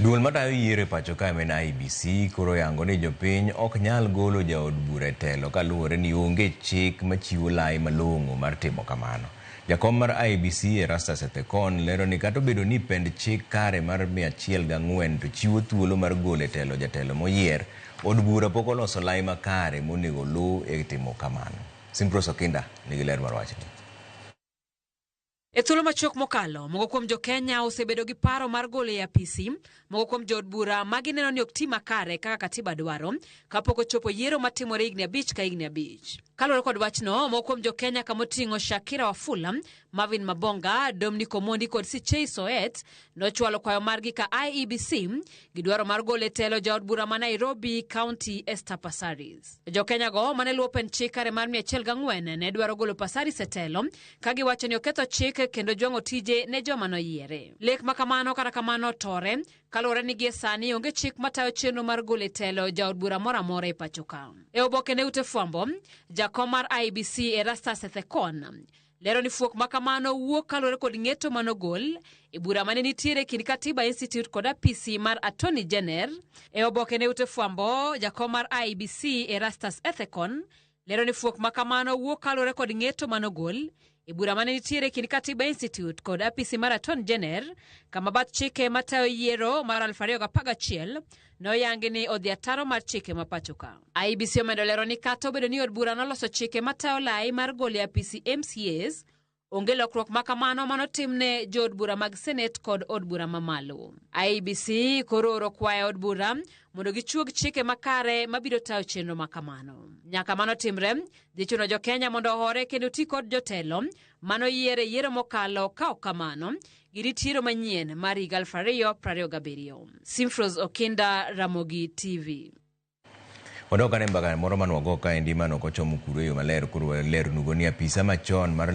Duol matayo yiero e pacho ka en IEBC koro yango ni jopiny ok nyal golo jaod bura e telo kaluwore ni onge chik machiwo lai malong'o mar timo kamano. Jakom mar IEBC Erastus Ethekon lero ni kata obedo ni pend chik kare mar 104 to chiwo thuolo mar golo e telo jatelo moyier, od bura pok oloso lai makare monego oluw e timo kamano. Simpros Okinda nigi ler mar wachni. E thuolo machuok mokalo, moko kuom jo-Kenya osebedo gi paro mar golo e apisi moko kuom jood bura ma gineno ni ok ti makare kaka katiba dwaro kapok ochopo yiero matimore higni 5 ka higni 5. Kaluwore kod wachno, moko kuom jo-Kenya kamoting'o Shakira Wafula, Marvin Mabonga, Dominic Omondi kod Sichei Soet nochwalo kwayo margi ka IEBC gi dwaro mar golo e telo jaod bura ma Nairobi County Esther Passaris. Jo-Kenya go mane luwo pend chik kare mar 104 ne dwaro golo Passaris e telo ka giwacho ni oketho chik kendo jwang'o tije ne joma noyiere. Lek ma kamano kata kamano tore kaluwore ni gie sani onge chik matayo chenro mar golo e telo jaod bura moro amora e pacho ka. E oboke ne ute fwambo, jakom mar IEBC Erastus Ethekon lero ni fuok ma kamano wuok kaluwore kod ng'eto manogol e bura mane nitiere e kind Katiba Institute kod apisi mar Attorney General. E oboke ne ute fwambo, jakom mar IEBC Erastus Ethekon lero ni fuok ma kamano wuok kaluwore kod ng'eto manogol e bura mane nitiere e kind Katiba Institute kod apisi mar Attorney General, kama bath chike matayo yiero mar 2011 noyangi ni odhi ataro mar chike ma pacho ka. IEBC omedo lero ni kata obedo ni od bura noloso chike matayo lai mar golo e apisi MCAs, onge lokruok ma kamano manotimne jood bura mag Senate kod od bura mamalo. IEBC koro oro kwayo od bura mondo gichuog chike makare mabiro tayo chenro ma kamano. Nyaka mano timre, dhi chuno jo Kenya mondo ohore kendo ti kod jotelo manoyier e yiero mokalo ka ok kamano girit yiero manyien mar higa 2027. Simfros Okinda, Ramogi TV. Wadok ane mbaka moro mane wago kaendi mane ok ochomo kuro e yo maler koro walernugo ni apisa machon mar